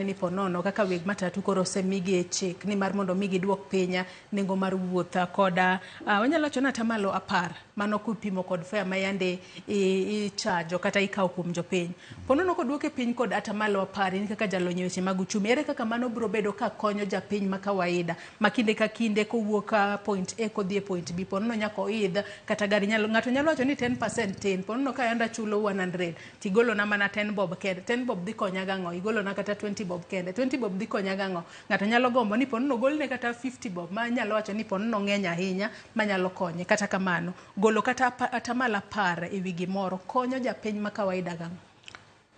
Ni ponono kaka weg matatu koro osemigi e chik ni mar mondo mi giduok piny nengo mar wuoth koda wanyalo wacho ni 10% mano kipimo kod fare ma yande ichajo kata ikawo kuom jopiny. Ponono koduoke piny kod 10% in kaka jalony e weche mag uchumi, ere kaka mano biro bedo ka konyo japiny ma kawaida ma kinde ka kinde kowuok point A kodhi e point B, ponono nyaka oidh kata gari nyalo ng'ato nyalo wacho ni 10% tin, ponono ka yande achulo 100 tigolona mana 10 bob kende, 10 bob dhi konya gang'o? Igolona kata 20 bob kende, 20 bob dhi konya gang'o? Ng'ato nyalo gombo ni ponono ogolne kata 50 bob ma nyalo wacho ni ponono ng'eny ahinya manyalo konye. Kata kamano golo kata 10% e wi gimoro konyo japiny ma kawaida gang'o?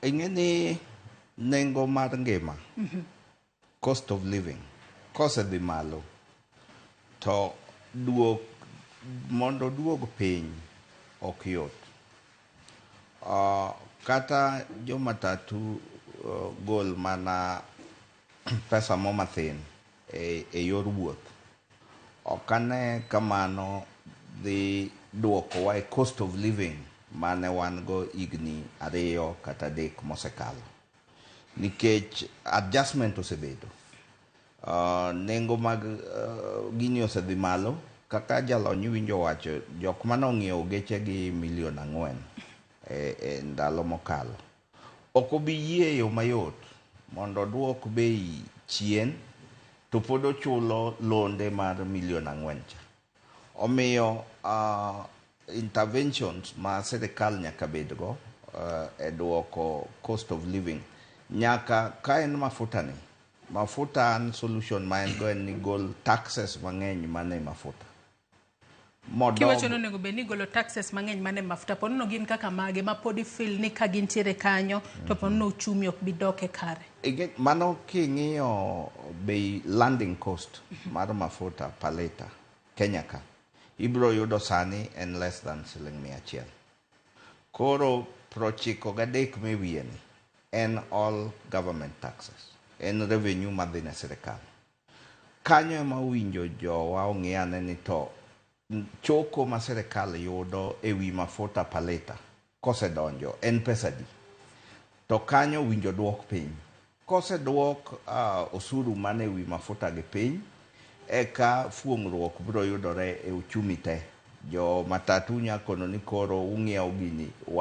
Ing'e ni nengo mar ngima, cost of living, kosedhi malo to duok mondo duog piny ok yot. Kata jo matatu gol mana pesa mo mathin e yor wuoth, ok ane kamano dhi duokowa e cost of living mane wan go higni 2 kata 3 mosekalo, nikech adjustment osebedo. Nengo mag gini osedhi malo. Kaka jalony iwinjo wacho, jok mane ong'iewo geche gi milion 4 e ndalo mokalo ok obi yie yo mayot mondo oduok bei chien to pod ochulo londe mar milion 4 cha. Omiyo interventions ma sirikal nyaka bedgo e duoko cost of living nyaka ka en mafuta ni mafuta an solution ma en go en ni gol taxes mang'eny mane mafuta. Kiwacho ni onego bed ni igolo taxes mang'eny mane mafuta, ponono gin kaka mage ma pod ifeel ni ka gintiere kanyo to ponono uchumi ok bi dok e kare? Mano king'iyo bei landing cost mar mafuta per liter Kenya ka, ibiro yudo sani en less than siling 100. Koro 93 mewiye ni en all government taxes, en revenue madhi ne sirikal. Kanyo ema owinjo jowa ong'i ane ni to choko ma sirikal yudo e wi mafuta per liter kosedonjo en pesa di. To kanyo owinjo duok piny. Koseduok osuru mane wi mafuta gi piny, eka fuong'ruok biro yudore e uchumi te. Jo matatu nya kono ni koro ung'iewo gini.